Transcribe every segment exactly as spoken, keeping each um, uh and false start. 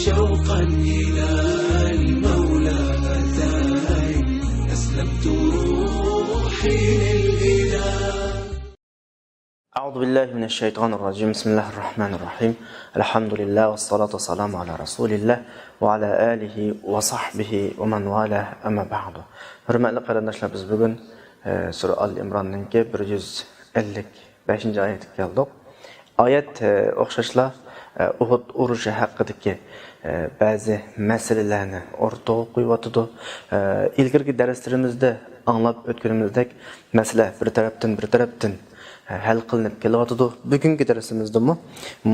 شوقا إلى المولى أتاي، أسلمت روحي للإله. أعوذ بالله من الشيطان الرجيم. بسم الله الرحمن الرحيم. الحمد لله والصلاة والسلام على رسول الله وعلى آله وصحبه ومن والاه، أما بعد. ھۆرمەتلىك قېرىنداشلار، بىز بۈگۈن، ئە، سۈرە ئال ئىمراننىڭكى بىر يۈز ئەللىك بەشىنچى ئايەتكە كەلدۇق. ئايەت، ئە، ئوخشاشلا، ئە، ئۇھۇد ئۇرۇشى ھەققىدىكى، ئە، بەزى مەسىلىلەرنى ئوتتۇرىغا قويۇۋاتىدۇ. ئە، ئىلگىرىكى دەرسلىرىمىزدە ئاڭلاپ ئۆتكىنىمىزدەك، مەسىلە بىر تەرەپتىن، بىر تەرەپتىن، ئە، ھەل قىلىنىپ كېلىۋاتىدۇ. بۈگۈنكى دەرسىمىزدىمۇ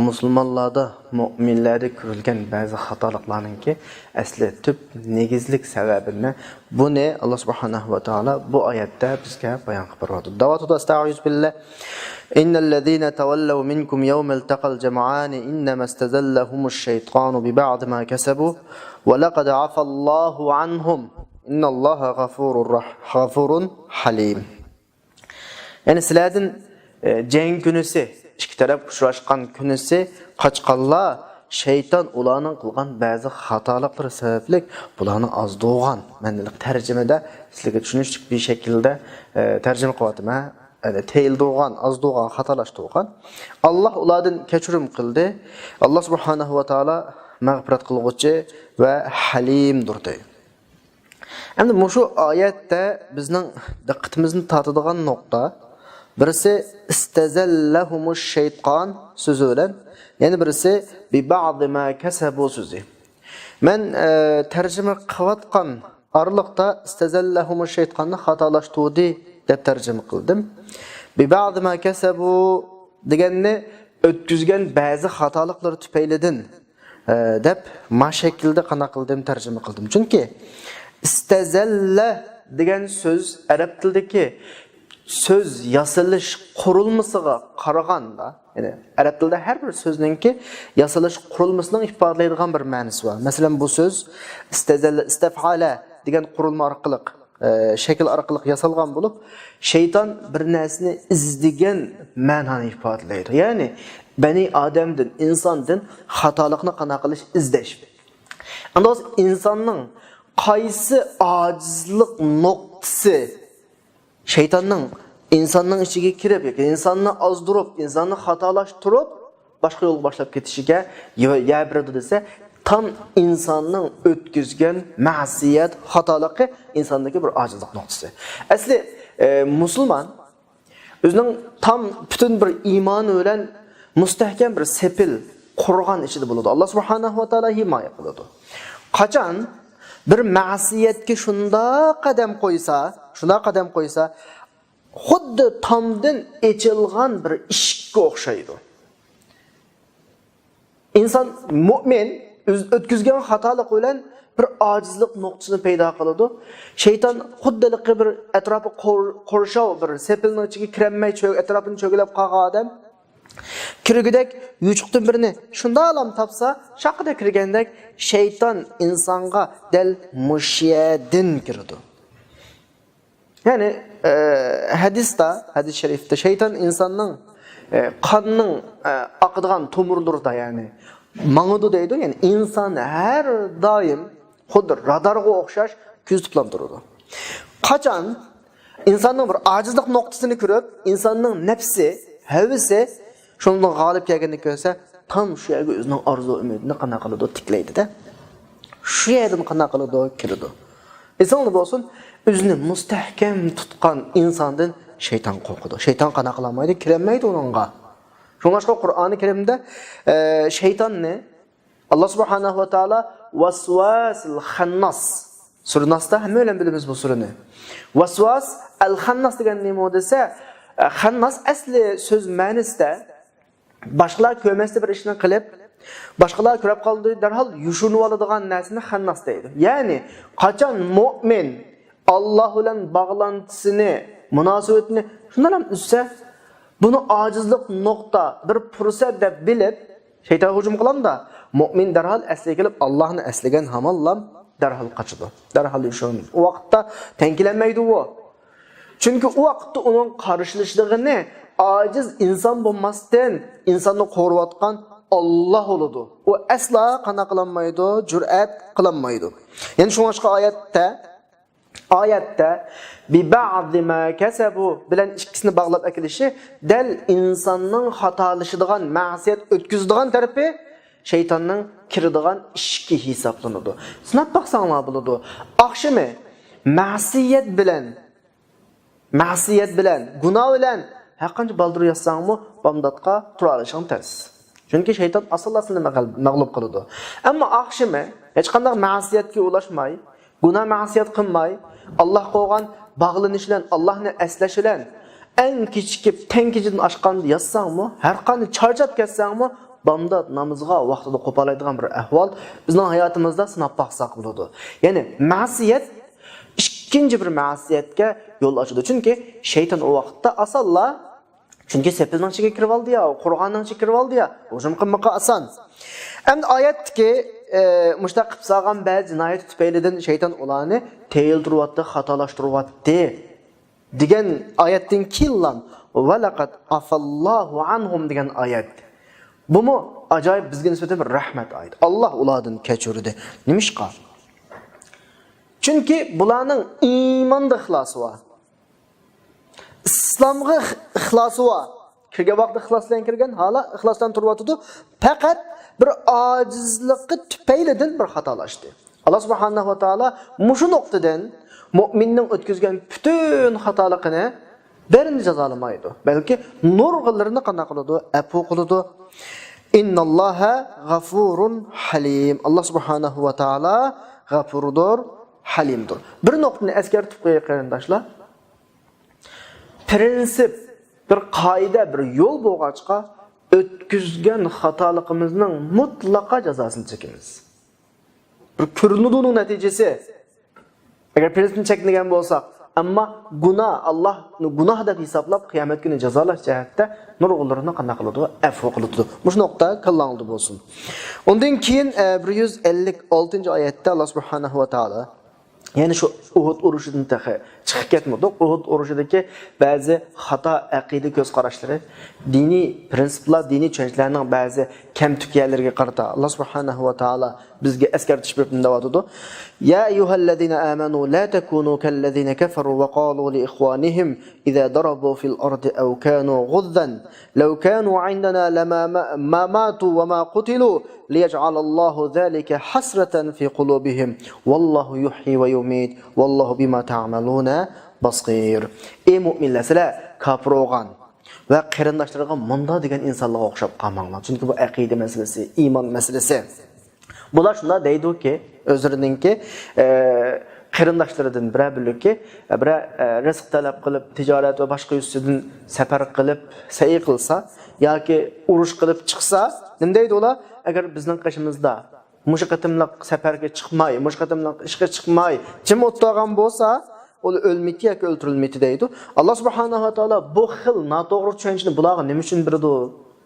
مۇسۇلمانلاردا، مۆمىنلەردە كۆرۈلگەن بەزى خاتالىقلارنىڭكى ئەسلى تۈپ نېگىزلىك سەۋەبىنى، بۇنى ئاللا سۇبھانەھۇ ۋە تائالا بۇ ئايەتتە بىزگە بايان قىلىپ بېرىۋاتىدۇ. دەۋاتىدۇ، ئەستەئىزۇ بىللا، إن الذين تولوا منكم يوم التقى الجمعان إنما استزلهم الشيطان ببعض ما كسبوا ولقد عفا الله عنهم إن الله غفور رح-، غفور حليم. يەنى سىلەردىن، ئە، جەڭ كۈنىسى، ئىككى تەرەپ ئۇچراشقان كۈنىسى قاچقانلار شەيتان ئۇلارنىڭ قىلغان بەزى خاتالىقلىرى سەۋەبلىك بۇلارنى ئازدۇرغان، مەن تەرجىمىدە سىلەرگە چۈشىنىشلىك بىر شەكىلدە، ئە، تەرجىمە قىلىۋاتىمەن، يەنى تېيىلدۇرغان، ئازدۇرغان، خاتالاشتۇرغان. ئاللا ئۇلاردىن كەچۈرۈم قىلدى. ئاللا سۇبھانەھۇ ۋە تائالا مەغپىرەت قىلغۇچى ۋە ھەلىمدۇر دەيدۇ. ئەمدى مۇشۇ ئايەتتە بىزنىڭ دىققىتىمىزنى تارتىدىغان نۇقتا، بىرسى ئىستەزەللەھۇمۇش شەيتان سۆزى بىلەن، يەنە بىرسى بىبەئزى ما كەسەبۇ سۆزى. مەن، ئە، تەرجىمە قىلىۋاتقان ئارىلىقتا ئىستەزەللەھۇمۇش شەيتاننى خاتالاشتۇردى دەپ تەرجىمە قىلدىم. بىبەئزى ما كەسەبۇ دېگەننى ئۆتكۈزگەن بەزى خاتالىقلىرى تۈپەيلىدىن، ئە، دەپ ما شەكىلدە قانداق قىلدىم، تەرجىمە قىلدىم. چۈنكى ئىستەزەللە دېگەن سۆز ئەرەب تىلىدىكى سۆز ياسىلىش قۇرۇلمىسىغا قارىغاندا، يەنى ئەرەب تىلىدا ھەر بىر سۆزنىڭكى ياسىلىش قۇرۇلمىسىنىڭ ئىپادىلەيدىغان بىر مەنىسى بار. مەسىلەن، بۇ سۆز ئىستەزەللە، ئىستەفئالە دېگەن قۇرۇلما ئارقىلىق، ئە، شەكىل ئارقىلىق ياسالغان بولۇپ، شەيتان بىر نەرسىنى ئىزدىگەن مەنانى ئىپادىلەيدۇ. يەنى بەنى ئادەمدىن، ئىنساندىن خاتالىقنى قانداق قىلىش، ئىزدەش. ئەمدى ئىنساننىڭ قايسى ئاجىزلىق نۇقتىسى شەيتاننىڭ ئىنساننىڭ ئىچىگە كىرىپ ياكى ئىنساننى ئازدۇرۇپ، ئىنساننى خاتالاشتۇرۇپ، باشقا يولغا باشلاپ كېتىشىگە يا-، يار بېرىدۇ دېسە، تام ئىنساننىڭ ئۆتكۈزگەن مەسىيەت، خاتالىقى ئىنساندىكى بىر ئاجىزلىق نۇقتىسى. ئەسلى، ئە، مۇسۇلمان ئۆزىنىڭ تام پۈتۈن بىر ئىمانى بىلەن مۇستەھكەم بىر سېپىل قۇرغان ئىچىدە بولىدۇ. ئاللا سۇبھانەھۇ ۋە تائالا ھىمايە قىلىدۇ. قاچان بىر مەسىيەتكە شۇنداق قەدەم قويسا، شۇنداق قەدەم قويسا، خۇددى تامدىن ئېچىلغان بىر ئىشىككە ئوخشايدۇ. ئىنسان، مۆمىن ئۆز-، ئۆتكۈزگەن خاتالىق بىلەن بىر ئاجىزلىق نۇقتىسىنى پەيدا قىلىدۇ. شەيتان خۇددى ھېلىقى بىر ئەتراپى قور-، قورشاۋ بىر سېپىلنىڭ ئىچىگە كىرەلمەي چۆ-، ئەتراپىنى چۆگىلەپ قالغان ئادەم كىرگۈدەك يوچۇقتىن بىرنى شۇنداقلام تاپسا، شاققىدە كىرگەندەك شەيتان ئىنسانغا دەل مۇشۇ يەردىن كىرىدۇ. يەنى، ئە، ھەدىستە، ھەدىس شەرىفتە شەيتان ئىنساننىڭ، ئە، قاننىڭ، ئە، ئاقىدىغان تومۇرلىرىدا، يەنى ماڭىدۇ دەيدۇ. يەنى ئىنسان ھەر دائىم خۇددى رادارغا ئوخشاش كۆزىتىپلام تۇرىدۇ. قاچان ئىنساننىڭ بىر ئاجىزلىق نۇقتىسىنى كۆرۈپ، ئىنساننىڭ نەپسى، ھەۋىسى شۇنىڭدىن غالىب كەلگەننى كۆرسە، تام شۇ يەرگە ئۆزىنىڭ ئارزۇ ئۈمىدىنى قانداق قىلىدۇ، تىكلەيدۇ-دە. شۇ يەردىن قانداق قىلىدۇ، كىرىدۇ. ئېسىڭلار بولسۇن، ئۆزىنى مۇستەھكەم تۇتقان ئىنساندىن شەيتان قورقىدۇ. شەيتان قانداق قىلالمايدۇ، كىرەلمەيدۇ ئۇنىڭغا. شۇڭلاشقا قۇرئانى كەرىمدە، ئە، شەيتاننى ئاللا سۇبھانەھۇ ۋە تائالا ۋەسۋاسىل خەنناس. سۈرە ناستا ھەممە بىلەن بىلىمىز بۇ سۈرىنى. ۋەسۋاس ئەل خەنناس دېگەن نېمە دېسە، ئە، خەنناس ئەسلى سۆز مەنىسىدە باشقىلار كۆرمەستە بىر ئىشنى قىلىپ، باشقىلار كۆرۈپ قالدى، دەرھال يوشۇرۇنۇۋالىدىغان نەرسىنى خەنناس دەيدۇ. يەنى قاچان مۆمىن ئاللا بىلەن باغلانتىسىنى، مۇناسىۋىتىنى شۇنداقلا ئۈزسە، بۇنى ئاجىزلىق نۇقتا، بىر پۇرسەت دەپ بىلىپ، شەيتان ھۇجۇم قىلامدا، مۆمىن دەرھال ئەسلىگە كېلىپ، ئاللانى ئەسلىگەن ھامانلام دەرھال قاچىدۇ. دەرھال يوشۇرۇنىدۇ. ئۇ ۋاقىتتا تەڭ كېلەلمەيدۇ ئۇ. چۈنكى ئۇ ۋاقىتتا ئۇنىڭ قارشىلىشىدىغىنى ئاجىز ئىنسان بولماستىن، ئىنساننى قورۇۋاتقان ئاللا بولىدۇ. ئۇ ئەسلا قانداق قىلالمايدۇ؟ جۈرئەت قىلالمايدۇ. يەنى شۇڭلاشقا ئايەتتە، ئايەتتە بىبەئزى ما كەسەبۇ بىلەن ئىككىسىنى باغلاپ ئەكېلىشى دەل ئىنساننىڭ خاتالىشىدىغان، مەسىيەت ئۆتكۈزىدىغان تەرىپى شەيتاننىڭ كىرىدىغان ئىشىكى ھېسابلىنىدۇ. سىناپ باقساڭلار بولىدۇ. ئاخشىمى مەسىيەت بىلەن مەسىيەت بىلەن، گۇناھ بىلەن ھەرقانچە بالدۇر ياتساڭمۇ، بامداتقا تۇرالىشىڭ تەس. چۈنكى شەيتان ئاسانلا سېنى مەغ-، مەغلۇپ قىلىدۇ. ئەمما ئاخشىمى ھېچقانداق مەسىيەتكە ئۇلاشماي، گۇناھ مەسىيەت قىلماي، ئاللاھقا بولغان باغلىنىش بىلەن، ئاللاھنى ئەسلەش بىلەن، ئەڭ كېچىكىپ، تەڭ كېچىدىن ئاشقاندا ياتساڭمۇ، ھەرقانچە چارچاپ كەتسەڭمۇ، بامدات نامىزىغا ۋاقتىدا قوپالايدىغان بىر ئەھۋال بىزنىڭ ھاياتىمىزدا سىناپ باقساق بولىدۇ. يەنى مەسىيەت ئىككىنچى بىر مەسىيەتكە يول ئاچىدۇ. چۈنكى شەيتان ئۇ ۋاقىتتا ئاسانلا، چۈنكى سېپىلنىڭ ئىچىگە كىرىۋالدى يا، قورغاننىڭ ئىچىگە كىرىۋالدى يا، ھۇجۇم قىلمىقى ئاسان. ئەمدى ئايەتتىكى، ئە، مۇشۇنداق قىلىپ سالغان بەزى جىنايەت تۈپەيلىدىن شەيتان ئۇلارنى تېيىلدۇرۇۋاتتى، خاتالاشتۇرۇۋاتتى دېگەن ئايەتتىن كېيىنلا، ۋەلەقەد ئافاللاھۇ ئەنھۇم دېگەن ئايەت. بۇمۇ ئاجايىپ بىزگە نىسبەتەن بىر رەھمەت ئايىتى. ئاللا ئۇلاردىن كەچۈردى. نېمىشقا؟ چۈنكى بۇلارنىڭ ئىماندا ئىخلاسى بار. ئىسلامغا ئىخلاسى بار. كىرگەن ۋاقتىدا ئىخلاس بىلەن كىرگەن، ھالا ئىخلاس بىلەن تۇرۇۋاتىدۇ. پەقەت بىر ئاجىزلىقى تۈپەيلىدىن بىر خاتالاشتى. ئاللا سۇبھانەھۇ ۋە تائالا مۇشۇ نۇقتىدىن مۇئمىننىڭ ئۆتكۈزگەن پۈتۈن خاتالىقىنى بىرىنى جازالىمايدۇ، بەلكى نۇرغۇنلىرىنى قانداق قىلىدۇ؟ ئەپۇ قىلىدۇ. ئىنناللاھە غەفۇرۇن ھەلىم. ئاللا سۇبھانەھۇ ۋە تائالا غەپۇردۇر، ھەلىمدۇر. بىر نۇقتىنى ئەسكەرتىپ قوياي، قېرىنداشلار. پرىنسىپ، بىر قائىدە، بىر يول بولغاچقا، ئۆتكۈزگەن خاتالىقىمىزنىڭ مۇتلەقا جازاسىنى چېكىمىز. بىر كۆرۈنىدۇ ئۇنىڭ نەتىجىسى. ئەگەر پرىنسىپنى چەكلىگەن بولساق، ئەمما گۇناھ، ئاللا گۇناھ دەپ ھېسابلاپ، قىيامەت كۈنى جازالاش جەھەتتە نۇرغۇنلىرىنى قانداق قىلىدۇ؟ ئەپۇ قىلىدۇ. مۇشۇ نۇقتا كاللاڭلاردا بولسۇن. ئۇندىن كېيىن، ئە، بىر يۈز ئەللىك ئالتىنچى ئايەتتە ئاللا سۇبھانەھۇ ۋە تائالا يەنە شۇ ئۇھۇد ئۇرۇشىدىن تېخى چىقىپ كەتمىدۇق. ئۇھۇد ئۇرۇشىدىكى بەزى خاتا ئەقىدە كۆز قاراشلىرى، دىنىي پرىنسىپلار، دىنىي چۈشەنچىلەرنىڭ بەزى كەمتۈك يەرلىرىگە قارىتا ئاللا سۇبھانەھۇ ۋە تائالا بىزگە ئەسكەرتىش بېرىپ مۇنداق دەۋاتىدۇ: يا أيها الذين آمنوا لا تكونوا كالذين كفروا وقالوا لإخوانهم إذا ضربوا في الأرض أو كانوا غزا لو كانوا عندنا لما ما ما ماتوا وما قتلوا ليجعل الله ذلك حسرة في قلوبهم والله يحيي ويميت والله بما تعملون بصير. ئەي مۇئمىنلار، سىلەر كاپىر بولغان ۋە قېرىنداشلىرىغا مۇنداق دېگەن ئىنسانلارغا ئوخشاپ قالماڭلار. چۈنكى بۇ ئەقىدە مەسىلىسى، ئىمان مەسىلىسى. بۇلار شۇنداق دەيدۇكى، ئۆزلىرىنىڭكى، ئە، قېرىنداشلىرىدىن بىرەر بىرلىكى، بىرەر، ئە، رىزىق تەلەپ قىلىپ، تىجارەت ۋە باشقا يۈزىسىدىن سەپەر قىلىپ، سەي قىلسا ياكى ئۇرۇش قىلىپ چىقسا، نېمە دەيدۇ ئۇلار؟ ئەگەر بىزنىڭ قېشىمىزدا مۇشۇ قېتىملىق سەپەرگە چىقماي، مۇشۇ قېتىملىق ئىشقا چىقماي، جىم ئولتۇرغان بولسا، ئۇ ئۆلمىيتتى ياكى ئۆلتۈرۈلمىيتتى دەيدۇ. ئاللا سۇبھانەھۇ ۋە تائالا بۇ خىل ناتوغرا چۈشەنچىنى بۇلارغا نېمە ئۈچۈن بېرىدۇ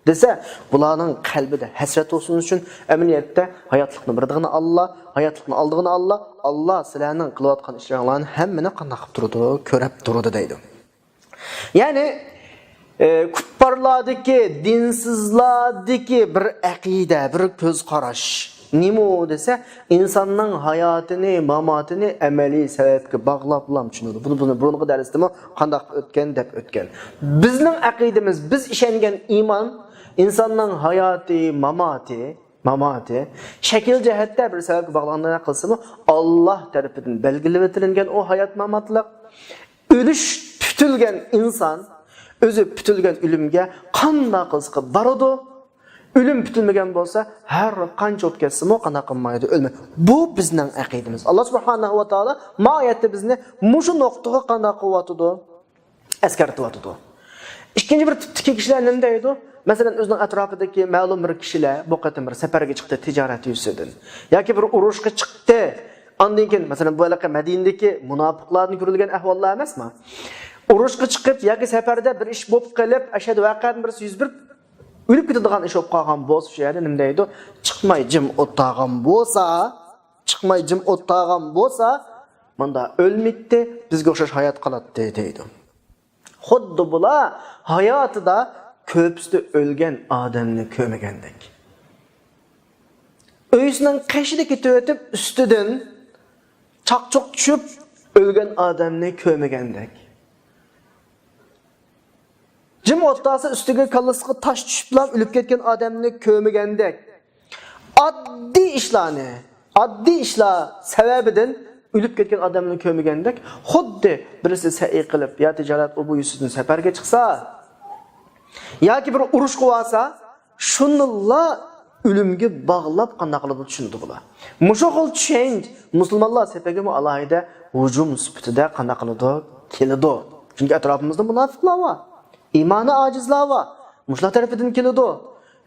دېسە، بۇلارنىڭ قەلبىدە ھەسرەت بولسۇن ئۈچۈن، ئەمەلىيەتتە ھاياتلىقنى بېرىدىغىنى ئاللا، ھاياتلىقنى ئالىدىغىنى ئاللا، ئاللا سىلەرنىڭ قىلىۋاتقان ئىشلىرىڭلارنى ھەممىنى قانداق قىلىپ تۇرىدۇ، كۆرەپ تۇرىدۇ دەيدۇ. يەنى، ئە، كۇپپارلاردىكى، دىنسىزلاردىكى بىر ئەقىدە، بىر كۆز قاراش. نېمە ئۇ دېسە، ئىنساننىڭ ھاياتىنى، ماماتىنى ئەمەلىي سەۋەبكە باغلاپلا چۈشىنىدۇ. بۇنى، بۇنى بۇرۇنقى دەرستىمۇ قانداق ئۆتكەن دەپ ئۆتكەن. بىزنىڭ ئەقىدىمىز، بىز ئىشەنگەن ئىمان ئىنساننىڭ ھاياتى، ماماتى، ماماتى شەكىل جەھەتتە بىر سەۋەبكە باغلانغاندەك قىلسىمۇ، ئاللا تەرىپىدىن بەلگىلىۋېتىلگەن ئۇ ھايات ماماتلىق. ئۆلۈش پۈتۈلگەن ئىنسان ئۆزى پۈتۈلگەن ئۆلۈمگە قانداق قىلسىقى بارىدۇ. ئۆلۈم پۈتۈلمىگەن بولسا، ھەر قانچە بولۇپ كەتسىمۇ قانداق قىلمايدۇ، ئۆلمەي. بۇ بىزنىڭ ئەقىدىمىز. ئاللا سۇبھانەھۇ ۋە تائالا ما ئايەتتە بىزنى مۇشۇ نۇقتىغا قانداق قىلىۋاتىدۇ؟ ئەسكەرتىۋاتىدۇ. ئىككىنچى بىر تىپتىكى كىشىلەر نېمە دەيدۇ؟ مەسىلەن، ئۆزىنىڭ ئەتراپىدىكى مەلۇم بىر كىشىلەر بۇ قېتىم بىر سەپەرگە چىقتى تىجارەت يۈزىسىدىن ياكى بىر ئۇرۇشقا چىقتى. ئاندىن كېيىن، مەسىلەن، بۇ ھېلىقى مەدىنىدىكى مۇناپىقلاردىن كۆرۈلگەن ئەھۋاللار ئەمەسمۇ؟ ئۇرۇشقا چىقىپ ياكى سەپەردە بىر ئىش بولۇپ قېلىپ، ئەشەددىي ۋەقەدىن بىرسى يۈز بېرىپ، ئۆلۈپ كېتىدىغان ئىش بولۇپ قالغان بولسا، شۇ يەردە نېمە دەيدۇ؟ چىقماي جىم ئولتۇرغان بولسا، چىقماي جىم ئولتۇرغان بولسا، مۇندا ئۆلمەيتتى، بىزگە ئوخشاش ھايات قالاتتى دەيدۇ. خۇددى بۇلار ھاياتىدا كۆپىسىدە ئۆلگەن ئادەمنى كۆرمىگەندەك. ئۆيىسىنىڭ قېشىدا كېتىۋېتىپ، ئۈستىدىن چاقچۇق چۈشۈپ، ئۆلگەن ئادەمنى كۆرمىگەندەك. جىم ئولتۇرسا، ئۈستىگە، كاللىسىغا تاش چۈشۈپلا ئۆلۈپ كەتكەن ئادەمنى كۆرمىگەندەك. ئاددىي ئىشلارنى، ئاددىي ئىشلار سەۋەبىدىن ئۆلۈپ كەتكەن ئادەمنى كۆرمىگەندەك، خۇددى بىرسى سەئي قىلىپ يا تىجارەت ئۇ بۇ يۈزىدىن سەپەرگە چىقسا، ياكى بىر ئۇرۇشقا بارسا، شۇنىلا ئۆلۈمگە باغلاپ قانداق قىلىدۇ چۈشىنىدۇ بۇلار. مۇشۇ خىل چۈشەنچە مۇسۇلمانلار سېپىگىمۇ ئالاھىدە ھۇجۇم سۈپىتىدە قانداق قىلىدۇ؟ كېلىدۇ. چۈنكى ئەتراپىمىزدا مۇناپىقلار بار. ئىمانى ئاجىزلار بار. مۇشۇلار تەرىپىدىن كېلىدۇ.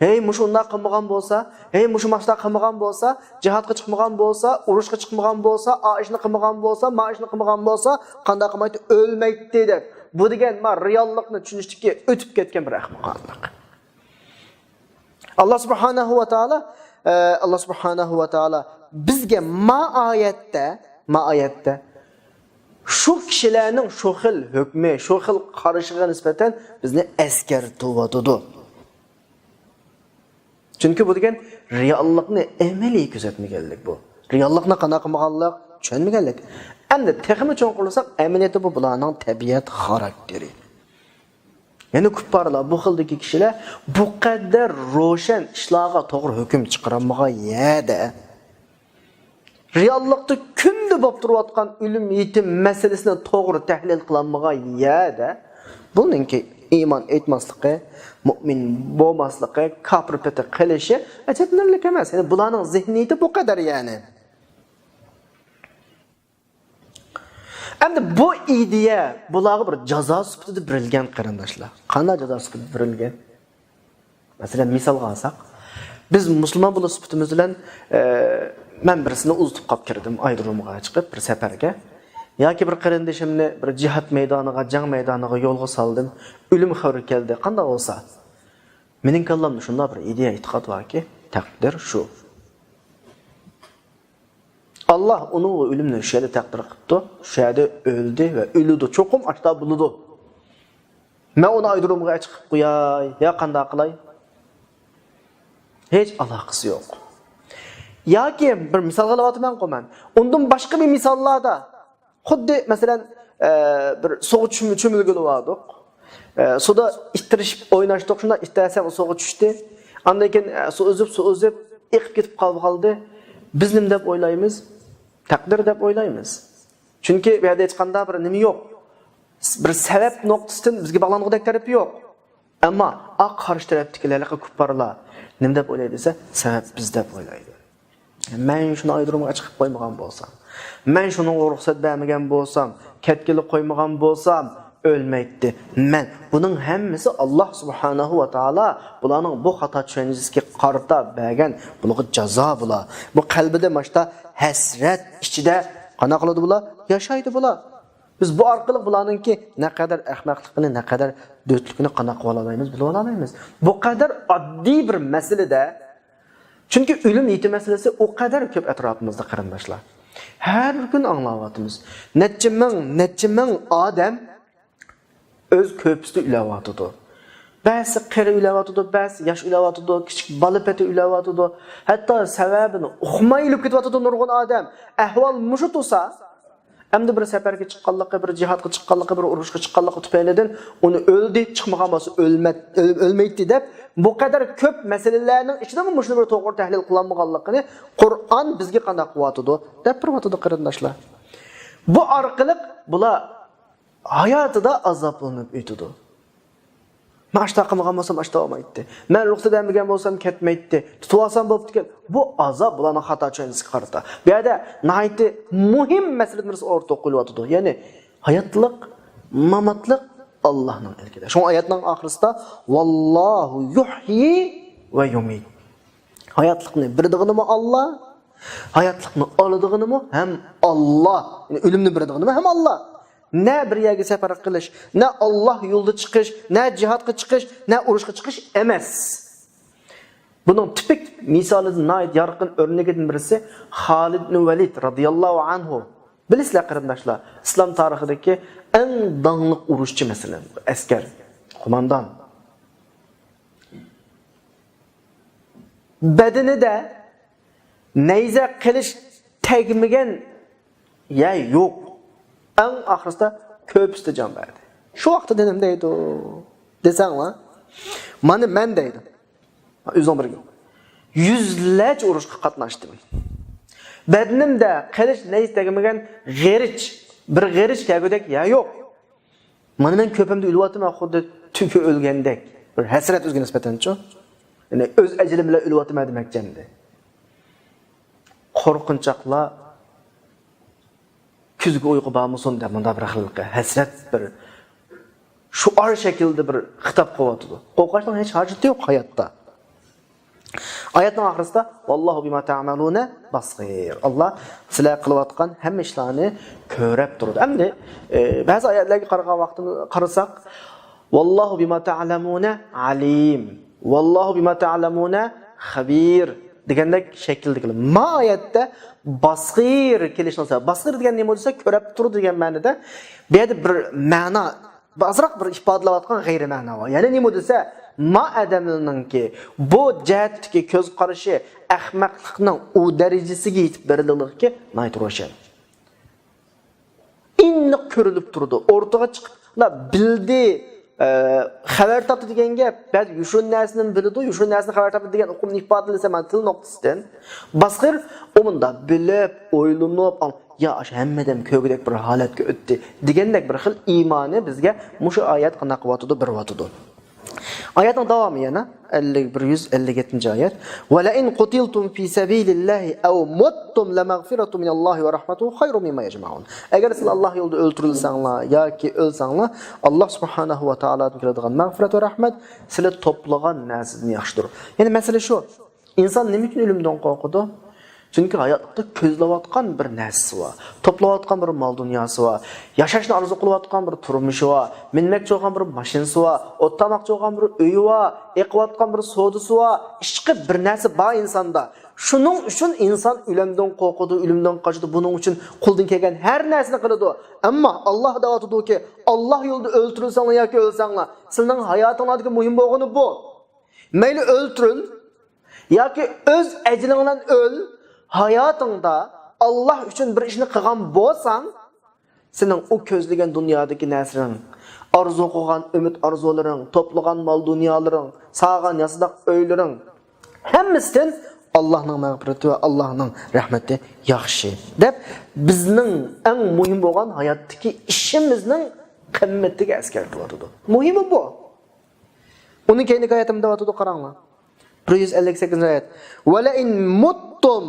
ھەي، مۇشۇ ئۇنداق قىلمىغان بولسا، ھەي، مۇشۇ ماشۇنداق قىلمىغان بولسا، جىھادقا چىقمىغان بولسا، ئۇرۇشقا چىقمىغان بولسا، ئا ئىشنى قىلمىغان بولسا، ما ئىشنى قىلمىغان بولسا، قانداق قىلمايتتى؟ ئۆلمەيتتى دەپ. بۇ دېگەن ما رېئاللىقنى چۈشىنىشتىكى ئۆتۈپ كەتكەن بىر ئەخمىقانلىق. ئاللا سۇبھانەھۇ ۋە تائالا، ئە، ئاللا سۇبھانەھۇ ۋە تائالا بىزگە ما ئايەتتە، ما ئايەتتە شۇ كىشىلەرنىڭ شۇ خىل ھۆكمى، شۇ خىل قارىشىغا نىسبەتەن بىزنى ئەسكەرتىۋاتىدۇ. چۈنكى بۇ دېگەن رېئاللىقنى ئەمەلىي كۆزەتمىگەنلىك بۇ. رېئاللىقنى قانداق قىلمىغانلىق، چۈشەنمىگەنلىك. ئەمدى تېخىمۇ چوڭقۇرلىساق، ئەمەلىيەتتە بۇ بۇلارنىڭ تەبىئەت خاراكتېرى. يەنى كۇپپارلار، بۇ خىلدىكى كىشىلەر بۇ قەدەر روشەن ئىشلارغا توغرا ھۆكۈم چىقىرالمىغان يەردە، رېئاللىقتا كۈندە بولۇپ تۇرۇۋاتقان ئۆلۈم يېتىم مەسىلىسىنى توغرا تەھلىل قىلالمىغان يەردە، بۇنىڭكى ئىمان ئېيتماسلىقى، مۇئمىن بولماسلىقى، كاپىر پېتى قىلىشى ئەجەبلىنەرلىك ئەمەس. يەنى بۇلارنىڭ زېھنىيىتى بۇ قەدەر يەنى. ئەمدى بۇ ئىدىيە بۇلارغا بىر جازا سۈپىتىدە بېرىلگەن، قېرىنداشلار. قانداق جازا سۈپىتىدە بېرىلگەن؟ مەسىلەن، مىسالغا ئالساق، بىز مۇسۇلمان بولۇش سۈپىتىمىز بىلەن، ئە، مەن بىرسىنى ئۇزىتىپ قاپ كىردىم، ئايرودرومغا چىقىپ بىر سەپەرگە. ياكى بىر قېرىندىشىمنى بىر جىھاد مەيدانىغا، جەڭ مەيدانىغا يولغا سالدىم، ئۆلۈم خەۋىرى كەلدى. قانداق بولسا؟ مېنىڭ كاللامدا شۇنداق بىر ئىدىيە، ئېتىقاد باركى، تەقدىر شۇ. ئاللا ئۇنىڭغا ئۆلۈمنى شۇ يەردە تەقدىر قىپتۇ، شۇ يەردە ئۆلدى ۋە ئۆلىدۇ، چوقۇم ئاشتا بولىدۇ. مەن ئۇنى ئايرودرومغا چىقىپ قوياي يا قانداق قىلاي؟ ھېچ ئالاقىسى يوق. ياكى بىر مىسالغا ئېلىۋاتىمەنغۇ مەن. ئۇندىن باشقا بىر مىساللاردا خۇددى، مەسىلەن، ئە، بىر سۇغا چۈم-، چۆمۈلگىلى باراتتۇق. ئە، سۇدا ئىتتىرىشىپ ئويناشتۇق، شۇنداق ئىتتەرسەم سۇغا چۈشتى. ئاندىن كېيىن، ئە، سۇ ئۈزۈپ، سۇ ئۈزۈپ، ئېقىپ كېتىپ قالىپ قالدى. بىز نېمە دەپ ئويلايمىز؟ تەقدىر دەپ ئويلايمىز. چۈنكى بۇ يەردە ھېچقانداق بىر نېمە يوق. بىر سەۋەب نۇقتىسىدىن بىزگە باغلانغۇدەك تەرىپى يوق. ئەمما ئا قارشى تەرەپتىكىلەر، ھېلىقى كۇپپارلار نېمە دەپ ئويلايدۇ دېسە، سەۋەب بىز دەپ ئويلايدۇ. مەن شۇنى ئايرودرومغا چىقىپ قويمىغان بولسام، مەن شۇنىڭغا رۇخسەت بەرمىگەن بولسام، كەتكىلى قويمىغان بولسام، ئۆلمەيتتى. مەن، بۇنىڭ ھەممىسى ئاللا سۇبھانەھۇ ۋە تائالا بۇلارنىڭ بۇ خاتا چۈشەنچىسىگە قارىتا بەرگەن بۇلارغا جازا بۇلار. بۇ قەلبىدە ماشتا ھەسرەت ئىچىدە قانداق قىلىدۇ بۇلار؟ ياشايدۇ بۇلار. بىز بۇ ئارقىلىق بۇلارنىڭكى نەقەدەر ئەخمەقلىقىنى، نەقەدەر دۆتلۈكىنى قانداق قىلىۋالالايمىز، بىلىۋالالايمىز. بۇ قەدەر ئاددىي بىر مەسىلىدە، چۈنكى ئۆلۈم يېتىم مەسىلىسى ئۇ قەدەر كۆپ ئەتراپىمىزدا، قېرىنداشلار. ھەر كۈن ئاڭلاۋاتىمىز. نەچچە مىڭ، نەچچە مىڭ ئادەم ئۆز كۆرپىسىدە ئۆلۈۋاتىدۇ. بەزىسى قېرى ئۆلۈۋاتىدۇ، بەزىسى ياش ئۆلۈۋاتىدۇ، كىچىك بالا پېتى ئۆلۈۋاتىدۇ. ھەتتا سەۋەبىنى ئۇقماي ئۆلۈپ كېتىۋاتىدۇ نۇرغۇن ئادەم. ئەھۋال مۇشۇ تۇرسا، ئەمدى بىر سەپەرگە چىققانلىقى، بىر جىھادقا چىققانلىقى، بىر ئۇرۇشقا چىققانلىقى تۈپەيلىدىن ئۇنى ئۆلدى، چىقمىغان بولسا ئۆلمە-، ئۆل-، ئۆلمەيتتى دەپ، بۇ قەدەر كۆپ مەسىلىلەرنىڭ ئىچىدىمۇ مۇشۇنى بىر توغرا تەھلىل قىلالمىغانلىقىنى قۇرئان بىزگە قانداق قىلىۋاتىدۇ دەپ بېرىۋاتىدۇ، قېرىنداشلار. بۇ ئارقىلىق بۇلار ھاياتىدا ئازابلىنىپ ئۆتىدۇ. مەن ئاشتا قىلمىغان بولسام، ئاشتا بولمايتتى. مەن رۇخسەت بەرمىگەن بولسام، كەتمەيتتى. تۇتۇۋالسام بوپتىكەن. بۇ ئازاب بۇلارنىڭ خاتا چۈشەنچىسىگە قارىتا. بۇ يەردە ناھايىتى مۇھىم مەسىلىدىن بىرسى ئورتىغا قويۇلۇۋاتىدۇ. يەنى ھاياتلىق، ماماتلىق ئاللانىڭ ئىلكىدە. شۇڭا ئايەتنىڭ ئاخىرىسىدا، «ۋاللاھۇ يۇھيى ۋە يۇمىت.» ھاياتلىقنى بېرىدىغىنىمۇ ئاللا، ھاياتلىقنى ئالىدىغىنىمۇ ھەم ئاللا. يەنى ئۆلۈمنى بېرىدىغىنىمۇ ھەم ئاللا. نە بىر يەرگە سەپەر قىلىش، نە ئاللا يولىدا چىقىش، نە جىھادقا چىقىش، نە ئۇرۇشقا چىقىش ئەمەس. بۇنىڭ تىپىك مىسالىدىن، ناھايىتى يارقىن ئۆرنىكىدىن بىرسى خالىد ئىبن ۋەلىد رازىياللاھۇ ئەنھۇ. بىلىسىلەر، قېرىنداشلار، ئىسلام تارىخىدىكى ئەڭ داڭلىق ئۇرۇشچى، مەسىلەن، ئەسكەر، قوماندان. بەدىنىدە نەيزە، قىلىچ تەگمىگەن يەر يوق. ئەڭ ئاخىرسىدا كۆپىسىدە جان بەردى. شۇ ۋاقىتتا نېمە دەيدۇ دېسەڭلار، مانا مەن دەيدۇ. ئۆزۈڭ بىر يۈزلەرچە ئۇرۇشقا قاتناشتىم. بەدىنىمدە قىلىچ، نەيزە تەگمىگەن غېرىچ، بىر غېرىچ تەگكۈدەك يەر يوق. مانا مەن كۆپۈمدە ئۆلۈۋاتىمەن، خۇددى تۈكى ئۆلگەندەك. بىر ھەسرەت ئۆزىگە نىسبەتەنچۇ. يەنى ئۆز ئەجىلىم بىلەن ئۆلۈۋاتىمەن دېمەكچى ئەمدى. قورقۇنچاقلار كۈزگە ئۇيقۇ بارمىسۇن دەپ مۇنداق بىر خىل ھەسرەت، بىر شوئار شەكلىدە بىر خىتاب قىلىۋاتىدۇ. قورقۇشنىڭ ھېچ ھاجىتى يوق ھاياتتا. ئايەتنىڭ ئاخىرىسىدا، «ۋاللاھۇ بىما تەئمەلۇنە باسىر.» ئاللا سىلەر قىلىۋاتقان ھەممە ئىشلارنى كۆرەپ تۇرىدۇ. ئەمدى، ئى، بەزى ئايەتلەرگە قارىغان ۋاقتىمىز، قارىساق، «ۋاللاھۇ بىما تەئلەمۇنە ئەلىم. ۋاللاھۇ بىما تەئلەمۇنە خەبىر» دېگەندەك شەكىلدە كېلىدۇ. ما ئايەتتە باسىر كېلىشنىڭ سەۋەبى، باسىر دېگەن نېمە دېسە، كۆرەپ تۇرىدۇ دېگەن مەنىدە، بۇ يەردە بىر مەنا، ئازراق بىر ئىپادىلەۋاتقان غەيرىي مەنا بار. يەنى نېمە دېسە، ما ئادەمنىڭكى بۇ جەھەتتىكى كۆز قارىشى ئەخمەقلىقنىڭ ئۇ دەرىجىسىگە يېتىپ بېرىدىغانلىقى ناھايىتى روشەن. ئېنىق كۆرۈلۈپ تۇرىدۇ. ئورتىغا چىقىپ، مۇنداق بىلدى، ئە، خەۋەر تاپتى دېگەن گەپ. بەزى يوشۇرۇن نەرسىنى بىلىدۇ، يوشۇرۇن نەرسىنى خەۋەر تاپتى دېگەن ئۇقۇمنى ئىپادىلىسە، مانا تىل نۇقتىسىدىن. باسىر ئۇ مۇنداق بىلىپ، ئويلىنىپ، ئاڭ-، يا، ئاشۇ ھەممە ئادەم كۆرگۈدەك بىر ھالەتكە ئۆتتى دېگەندەك بىر خىل ئىمانى بىزگە مۇشۇ ئايەت قانداق قىلىۋاتىدۇ، بېرىۋاتىدۇ. ئايەتنىڭ داۋامى يەنە، ئەللىك، بىر يۈز ئەللىك يەتتىنچى ئايەت. «ۋەلەئىن قۇتىلتۇم فى سەبىلىللاھى ئەۋ مۇتتۇم لەمەغفىرەتۇن مىنەللاھى ۋە رەھمەتۇھۇ خەيرۇن مىمما يەجمەئۇن.» ئەگەر سىلەر ئاللاھ يولىدا ئۆلتۈرۈلسەڭلار ياكى ئۆلسەڭلار، ئاللاھ سۇبھانەھۇ ۋە تائالادىن كېلىدىغان مەغپىرەت ۋە رەھمەت سىلەر توپلىغان نەرسىدىن ياخشىدۇر. يەنى مەسىلە شۇ، ئىنسان نېمە ئۈچۈن ئۆلۈمدىن قورقىدۇ؟ چۈنكى ھاياتلىقتا كۆزلەۋاتقان بىر نەرسىسى بار، توپلاۋاتقان بىر مال-دۇنياسى بار، ياشاشنى ئارزۇ قىلىۋاتقان بىر تۇرمۇشى بار، مىنمەكچى بولغان بىر ماشىنىسى بار، ئولتۇرماقچى بولغان بىر ئۆيى بار، ئېقىۋاتقان بىر سودىسى بار، ئىشقىلىپ بىر نەرسە بار ئىنساندا. شۇنىڭ ئۈچۈن ئىنسان ئۆلۈمدىن قورقىدۇ، ئۆلۈمدىن قاچىدۇ، بۇنىڭ ئۈچۈن قولىدىن كەلگەن ھەر نەرسىنى قىلىدۇ. ئەمما ئاللاھ دەۋاتىدۇكى، ئاللاھ يولىدا ئۆلتۈرۈلسەڭلار ياكى ئۆلسەڭلار، سىلىنىڭ ھاياتىڭلاردىكى مۇھىم بولغىنى بۇ. مەيلى ئۆلتۈرۈل، ياكى ئۆز ئەجىلىڭ بىلەن ئۆل، ھاياتىڭدا ئاللاھ ئۈچۈن بىر ئىشنى قىلغان بولساڭ، سېنىڭ ئۇ كۆزلىگەن دۇنيادىكى نەرسىلىرىڭ، ئارزۇ قىلغان ئۈمىد-ئارزۇلىرىڭ، توپلىغان مال-دۇنيالىرىڭ، سالغان ياسىداق ئۆيلىرىڭ، ھەممىسىدىن ئاللاھنىڭ مەغپىرىتى ۋە ئاللاھنىڭ رەھمىتى ياخشى، دەپ بىزنىڭ ئەڭ مۇھىم بولغان ھاياتتىكى ئىشىمىزنىڭ قىممىتىگە ئەسكەرتىۋاتىدۇ. مۇھىمى بۇ. ئۇنىڭ كەينىدىكى ئايەتتە مۇنداق دەۋاتىدۇ، قاراڭلار. بىر يۈز ئەللىك سەككىزىنچى ئايەت. «ۋەلەئىن مۇتتۇم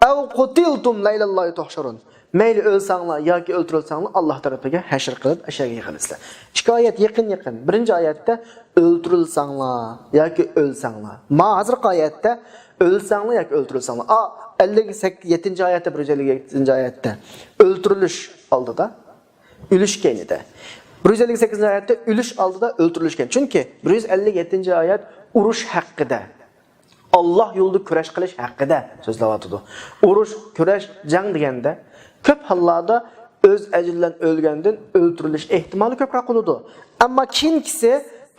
ئەۋ قۇتىلتۇم لەئىلەللاھى تۇھشۇرۇن.» مەيلى ئۆلسەڭلار ياكى ئۆلتۈرۈلسەڭلار، ئاللاھ تەرىپىگە ھەشر قىلىپ، ئەشەگە يىغىلىسىلەر. ئىككى ئايەت يېقىن-يېقىن. بىرىنچى ئايەتتە «ئۆلتۈرۈلسەڭلار ياكى ئۆلسەڭلار». ما ھازىرقى ئايەتتە «ئۆلسەڭلار ياكى ئۆلتۈرۈلسەڭلار». ئا، ئەللىك يەتتىنچى ئايەتتە، بىر يۈز ئەللىك يەتتىنچى ئايەتتە ئۆلتۈرۈلۈش ئالدىدا، ئۆلۈش كەينىدە. بىر يۈز ئەللىك سەككىزىنچى ئايەتتە ئۆلۈش ئالدىدا، ئۆلتۈرۈلۈش كەينىدە. چۈنكى بىر يۈز ئەللىك يەتتىنچى ئايەت ئۇرۇش ھەققىدە، ئاللاھ يولىدا كۈرەش قىلىش ھەققىدە سۆزلەۋاتىدۇ. ئۇرۇش، كۈرەش، جەڭ دېگەندە كۆپ ھاللاردا ئۆز ئەجىلى بىلەن ئۆلگەندىن ئۆلتۈرۈلۈش ئېھتىمالى كۆپرەك بولىدۇ. ئەمما كېيىنكىسى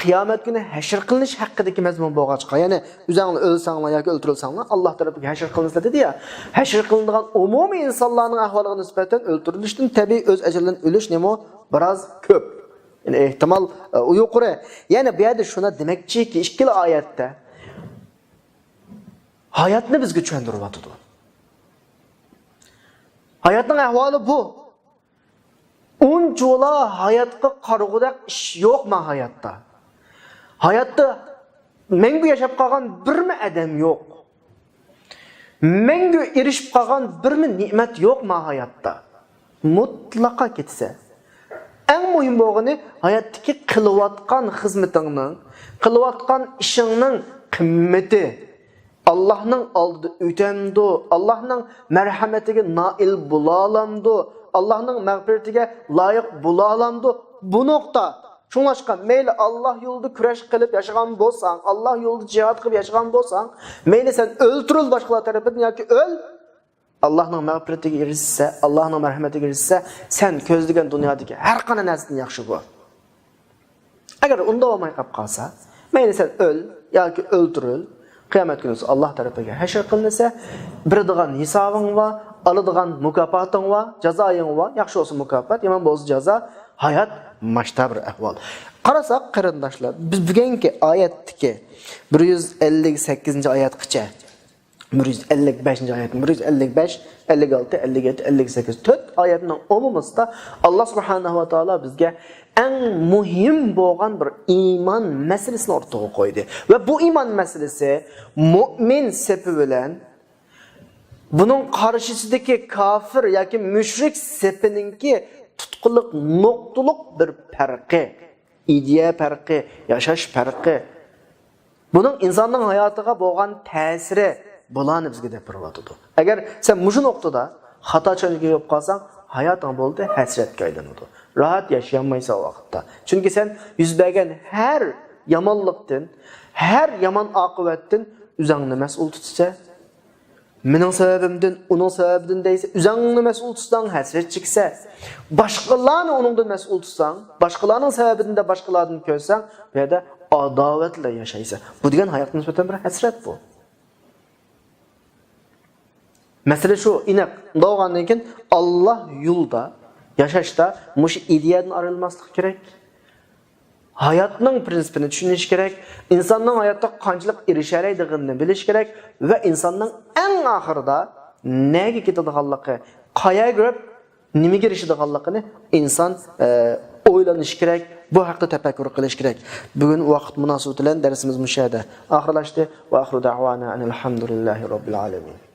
قىيامەت كۈنى ھەشر قىلىنىش ھەققىدىكى مەزمۇن بولغاچقا، يەنى ئۆزەڭلار ئۆلسەڭلار ياكى ئۆلتۈرۈلسەڭلار، ئاللاھ تەرىپىگە ھەشر قىلىنىسىلەر دېدى يا. ھەشر قىلىنىدىغان ئومۇمىي ئىنسانلارنىڭ ئەھۋالىغا نىسبەتەن ئۆلتۈرۈلۈشتىن تەبىئىي ئۆز ئەجىلىدىن ئۆلۈش نېمە بىراز كۆپ. يەنى ئېھتىمال، ئە، ئۇ يۇقىرى. يەنى بۇ يەردە شۇنى دېمەكچىكى، ئىككىلا ئايەتتە ھاياتنى بىزگە چۈشەندۈرۈۋاتىدۇ. ھاياتنىڭ ئەھۋالى بۇ. ئۇنچىۋالا ھاياتقا قارىغۇدەك ئىش يوق ما ھاياتتا. ھاياتتا مەڭگۈ ياشاپ قالغان بىرمۇ ئادەم يوق. مەڭگۈ ئېرىشىپ قالغان بىرمۇ نېمەت يوق ما ھاياتتا. مۇتلەقا كېتىسەن. ئەڭ مۇھىم بولغىنى ھاياتتىكى قىلىۋاتقان خىزمىتىڭنىڭ، قىلىۋاتقان ئىشىڭنىڭ قىممىتى. ئاللاھنىڭ ئالدىدا ئۆتەمدۇ؟ ئاللاھنىڭ مەرھەمىتىگە نائىل بولالامدۇ؟ ئاللاھنىڭ مەغپىرىتىگە لايىق بولالامدۇ؟ بۇ نۇقتا. شۇڭلاشقا، مەيلى ئاللاھ يولىدا كۈرەش قىلىپ ياشىغان بولساڭ، ئاللاھ يولىدا جىھاد قىلىپ ياشىغان بولساڭ، مەيلى سەن ئۆلتۈرۈل باشقىلار تەرىپىدىن ياكى ئۆل، ئاللاھنىڭ مەغپىرىتىگە ئېرىشسە، ئاللاھنىڭ مەرھەمىتىگە ئېرىشسە، سەن كۆزلىگەن دۇنيادىكى ھەر قانداق نەرسىدىن ياخشى بۇ. ئەگەر ئۇنداق بولماي قاپ قالسا، مەيلى سەن ئۆل ياكى ئۆلتۈرۈل، قىيامەت كۈنى ئاللاھ تەرىپىگە ھەشر قىلىنسا، بېرىدىغان ھېسابىڭ بار، ئالىدىغان مۇكاپاتىڭ بار، جازايىڭ بار، ياخشى بولسا مۇكاپات، يامان بولسا جازا، ھايات ماشتا بىر ئەھۋال. قارىساق، قېرىنداشلار، بىز بۈگۈنكى ئايەتتىكى بىر يۈز ئەللىك سەككىزىنچى ئايەتقىچە، بىر يۈز ئەللىك بەشىنچى ئايەت، بىر يۈز ئەللىك بەش، ئەللىك ئالتە، ئەللىك يەتتە، ئەللىك سەككىز، تۆت ئايەتنىڭ ئومۇمىسىدا ئاللاھ سۇبھانەھۇ ۋە تائالا بىزگە ئەڭ مۇھىم بولغان بىر ئىمان مەسىلىسىنى ئوتتۇرىغا قويدى. ۋە بۇ ئىمان مەسىلىسى مۇئمىن سېپى بىلەن بۇنىڭ قارشىسىدىكى كافىر ياكى مۇشرىك سېپىنىڭكى تۇتقىلىق نۇقتىلىق بىر پەرقى، ئىدىيە پەرقى، ياشاش پەرقى. بۇنىڭ ئىنساننىڭ ھاياتىغا بولغان تەسىرى، بۇلارنى بىزگە دەپ بېرىۋاتىدۇ. ئەگەر سەن مۇشۇ نۇقتىدا خاتا چۈشەنچىگە كېلىپ قالساڭ، ھاياتىڭ بولدى، ھەسرەتكە ئايلىنىدۇ. راھەت ياشىيالمايسەن ئۇ ۋاقىتتا. چۈنكى سەن يۈز بەرگەن ھەر يامانلىقتىن، ھەر يامان ئاقىۋەتتىن ئۆزۈڭنى مەسئۇل تۇتىسەن. مېنىڭ سەۋەبىمدىن، ئۇنىڭ سەۋەبىدىن دەيسەن، ئۆزۈڭنى مەسئۇل تۇتساڭ، ھەسرەت چېكىسەن. باشقىلارنى ئۇنىڭدىن مەسئۇل تۇتساڭ، باشقىلارنىڭ سەۋەبىدىن دەپ باشقىلاردىن كۆرسەڭ، بۇ يەردە ئاداۋەت بىلەن ياشايسەن. بۇ دېگەن ھاياتقا نىسبەتەن بىر ھەسرەت بۇ. مەسىلە شۇ، ئېنىق. بولغاندىن كېيىن ئاللاھ يولىدا ياشاشتا مۇشۇ ئىدىيەدىن ئايرىلماسلىق كېرەك. ھاياتنىڭ پرىنسىپىنى چۈشىنىش كېرەك. ئىنساننىڭ ھاياتتا قانچىلىك ئېرىشەلەيدىغىنىنى بىلىش كېرەك ۋە ئىنساننىڭ ئەڭ ئاخىرىدا نەگە كېتىدىغانلىقى، قايەرگە بېرىپ نېمىگە ئېرىشىدىغانلىقىنى ئىنسان، ئە، ئويلىنىشى كېرەك. بۇ ھەقتە تەپەككۇر قىلىشى كېرەك. بۈگۈن ۋاقىت مۇناسىۋىتى بىلەن دەرسىمىز مۇشۇ يەردە ئاخىرلاشتى. ۋە ئاخىرۇ دەئۋانا ئەنىل ھەمدۇلىللاھى رەببىل ئالەمىن.